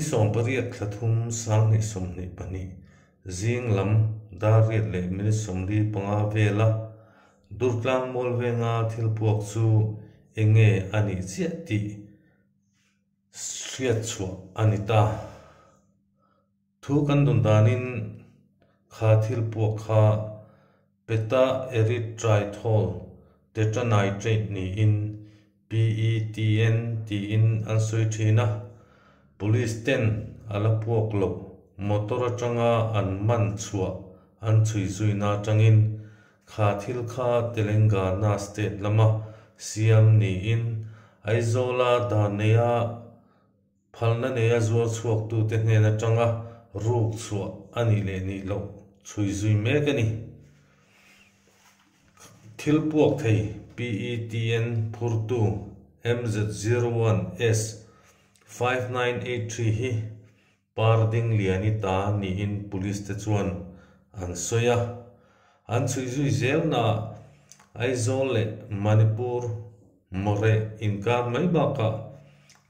Ni 18 thla thum 2022 zing lam dar riat leh minute 45 vela Durtlang Mual venga thil puak chu eng nge a nih chiah tih hriat chhuah a ni ta. Thu kan dawn danin kha thil puak kha Pentaerythritol tetranitrate niin PETN tiin an sawi thin a, Police ten a la puak loh motor atanga an man chhuah an chhui zuina atangin kha thil kha Telangana state lama siam niin Aizawla dan neia Phalna neia zuar chhuaktute hnen atanga ruk chhuah a nih leh nih loh chhui zui mek a ni. Thil puak thei PETN phurtu MZ01S 5983 hi Parding Liani ta niin Police te chuan an sawi a. An chhui zui zelnaah Aizawl leh Manipur Moreh inkar mai bakah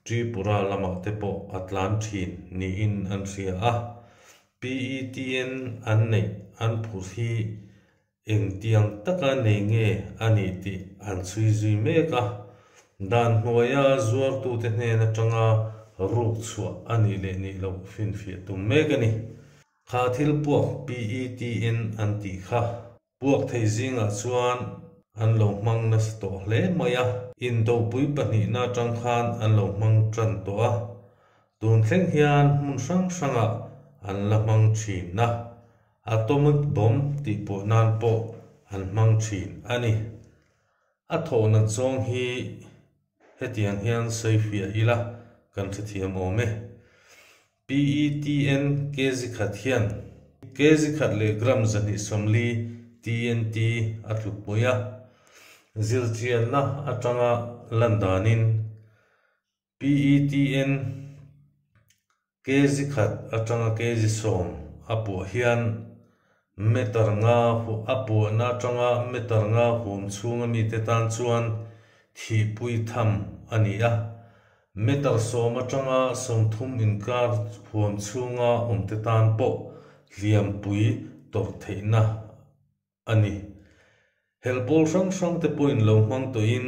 Tripura lamah te pawh a tlan thin niin an hria a, PETN an neih an phurh hi engtiang taka nei nge a nih tih an chhui zui mek a, dan hnuaia zuartute hnen atanga ruk chhuah a nih leh nih loh finfiah tum mek a ni. Kha thil puak PETN an tih kha Puak thei zingah chuan an lo hmang nasa tawh hle mai a, indopui pahnihna atang khan an lo hmang tan tawh a, tun thleng hian hmun hrang hrangah an la hmang thin a, atomic bomb tih pawh nan pawh an hmang thin a ni. A thawh nat zawng hi hetiang hian sawifiah ila kan hrethiam awm e. PETN kg khat hian kg khat leh gram 240 TNT a tlukpui a, zirchianna atanga lan danin PETN kg khat atanga kg 10 a puah hian meter nga a puahna atanga meter nga huam chhunga mite tan chuan thihpui tham a ni a. Meter 10 atanga 30 inkar huam chhunga awmte tan pawh hliampui tawrh theihna a ni. Helpawl hrang hrang te pawhin lo hmang tawhin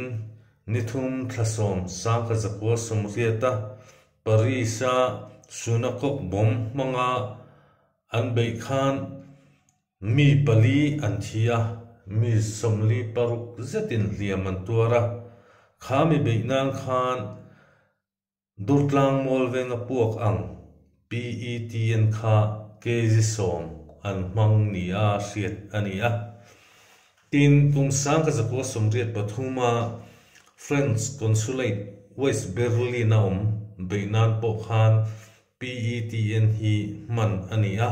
ni thum thla 10 1980-a Paris-a Sunakok bomb hmanga an beih khan mi pali an thi a, mi 46 zetin hliam an tuar a. Kha mi beih nan khan Durtlang Mual venga puak ang PETN kha kg 10 an hmang ni a hriat a ni a. Tin, kum 1983-a French Consulate West Berlin-a awm beih nan pawh khan PETN hi hman a ni a,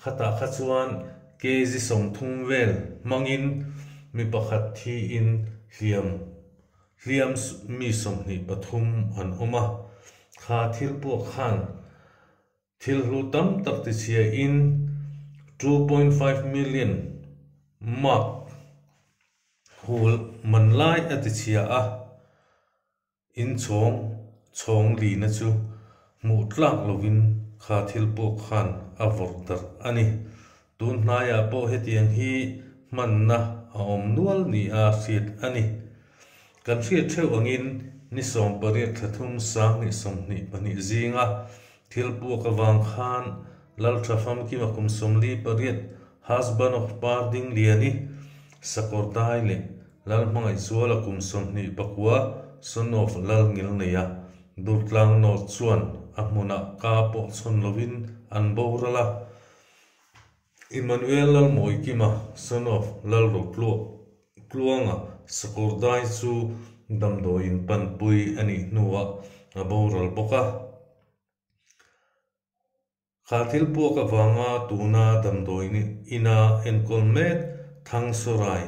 khatah kha chuan kg 30 vel hmangin mi pakhat thiin hliam hliam mi 23 an awm a. Kha thil puak khan thil hlu tam tak tichhia in 2.5 million mark hul man lai a tichhia a, in chhawng chhawng li na chu hmuh tlak lovin kha thil puak khan a vawrh darh a ni. Tun hnaiah pawh hetiang hi hmanna a awm nual ni a hriat a ni. Kan hriat theuh angin ni 18 thla thum 2022 zinga thil puak awang khan Laltha Famkima kum 48 husband of Parding Liani Sakawr Dai leh Lalhmangaih Zuala kum 29 son of Lal Ngil neia Durtlang North chuan a hmunah ka pawh chhawn lovin an boral a. Emmanuel Lalmawi Kima son of Lalro Tluanga Sakawr Dai chu damdawiin panpui a nih hnuah a boral bawk a. Kha thil puak awanga tuna damdawiin ina enkawl mek Thang Sawrai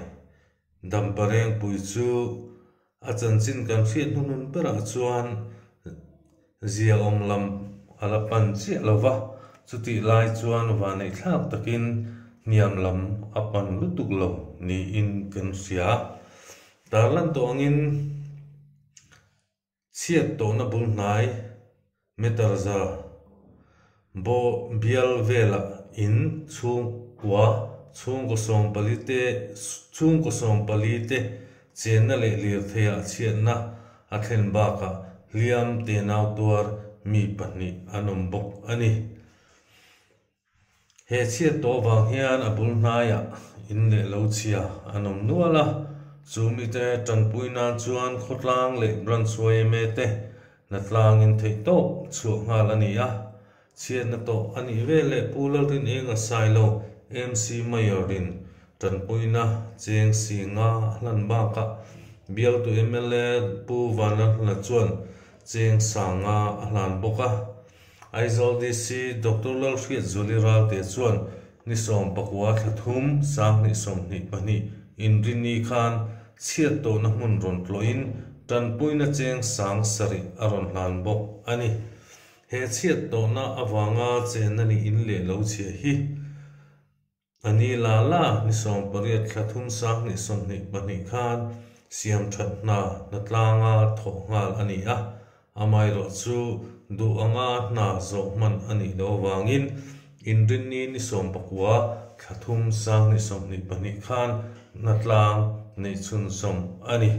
dampareng pui chu a chanchin kan hriat hnunun berah chuan zia awm lam a la pan chiah lova, chutih lai chuan vaneih thlak takin hniam lam a pan lutuk lo niin kan hria. Tarlan tawh angin chhiat tawhna bul hnai meter za Bo bial velah in chhungkua chhungkaw sawmpali te chhungkaw sawmpali te chenna leh lirtheiah chhiatna a thlen bakah hliam tenau tuar mi pahnih an awm bawk a ni. He chhiat tawh vang hian a bul hnaiah in leh lo chhia an awm nual a, chu mite tanpui nan chuan khawtlang leh Branch yma te hnatlangin theihtawp chhuah nghal a ni a. Chhiatna tawh a nih veleh Pu Lalrinenga Sailo, MC Mayor-in tanpuina cheng si nga a hlan bakah bialtu mla Pu Vanlalhlana chuan cheng sang nga a hlan bawk a. Aizawl DC Doctor Lalhriatzuali Ralte chuan ni 14 thla thum 2022 inrini khan chhiat tawhna hmun rawn tlawhin tanpuina cheng 7000 a rawn hlan bawk a ni. He chhiat tawhna avanga chenna ni in leh lo chhia hi a ni la la ni 18 thla thum 2022 khan siam that hna hnatlanga thawh nghal a ni a, amaherawh chu duh anga hna zawh hman a nih loh avangin inrinni ni 19 thla thum 2022 khan hnatlang neih chhunzawm a ni.